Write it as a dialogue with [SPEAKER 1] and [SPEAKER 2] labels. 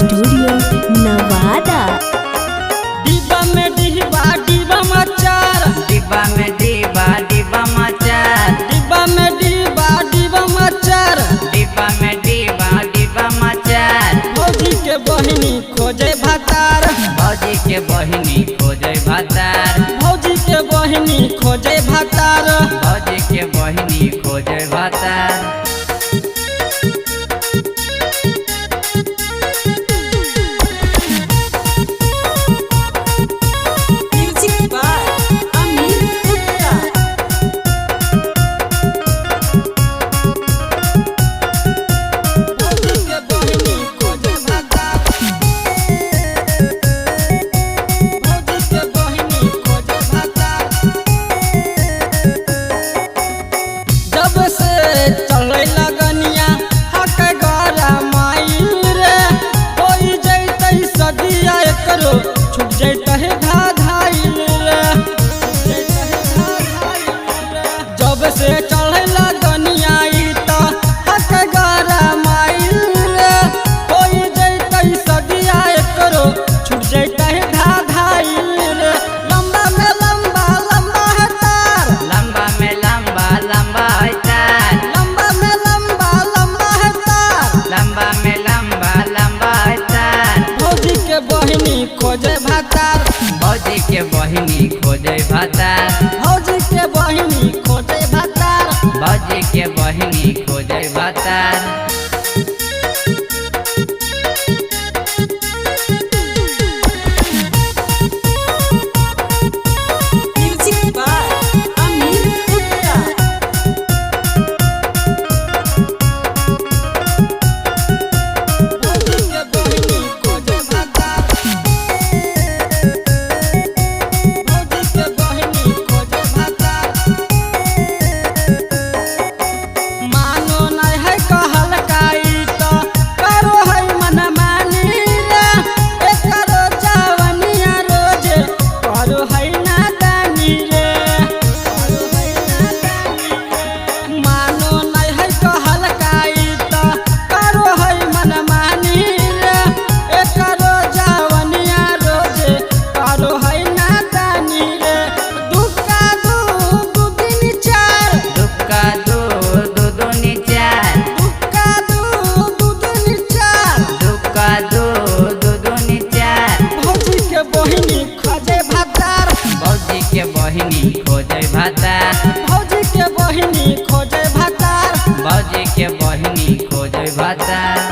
[SPEAKER 1] Studio Nawada.
[SPEAKER 2] डिब्बा में डिब्बा डिब्बा मचार,
[SPEAKER 3] डिब्बा में डिब्बा डिब्बा मचार,
[SPEAKER 2] डिब्बा में डिब्बा डिब्बा मचार,
[SPEAKER 3] डिब्बा में डिब्बा डिब्बा मचार।
[SPEAKER 2] भौजी के बहिनी खोजे भातार,
[SPEAKER 3] भौजी के बहिनी खोजे भातार,
[SPEAKER 2] भौजी के बहिनी खोजे भातार,
[SPEAKER 3] भौजी के बहिनी खोजे भातार।
[SPEAKER 4] Music by Amit Gupta.
[SPEAKER 2] भौजी के बहिनी खोजे भातार, भौजी के बहिनी खोजे भातार। जब से चले लगनिया हक गरा माइल रे, होई जैतै सदिया एकरो छूट जैतै धाधाइल रे, जब से चढ़े लगनिया ई त हक गरा माइल रे, होई जैतै सदिया एकरो छूट जैतै धाधाइल रे। लंबा में लंबा लंबा है तार,
[SPEAKER 3] लंबा में लंबा लंबा है तार,
[SPEAKER 2] लंबा में लंबा लंबा है तार,
[SPEAKER 3] लंबा में लंबा लंबा है तार।
[SPEAKER 2] भौजी के बहिनी खोजे भातार,
[SPEAKER 3] भौजी के बहिनी खोजे भातार,
[SPEAKER 2] भौजी के बहिनी खोजे भातार।
[SPEAKER 3] भौजी के बहिनी खोजे भातार।
[SPEAKER 4] Music by Amit Gupta.
[SPEAKER 2] भौजी के बहिनी खोजे भातार, भौजी के बहिनी खोजे भातार। मानो नहीं है कहल काई त करो है मनमानी रे, एकरो जवनिया रोज करो है नादानी रे, करो है नादानी रे। मानो नहीं है कहल काई त करो है मनमानी रे, एकरो जवनिया रोज करो है नादानी रे। दुक्का दू दू दिन चार,
[SPEAKER 3] दुक्का दो दो दूनी चार,
[SPEAKER 2] दुक्का दू दू दिन चार,
[SPEAKER 3] दुक्का दो दो दूनी चार।
[SPEAKER 2] भौजी के बहिनी खोजे भातार,
[SPEAKER 3] भौजी के बहिनी खोजे भातार,
[SPEAKER 2] भौजी के बहिनी खोजे भातार।
[SPEAKER 3] भौजी के बहिनी खोजे भातार।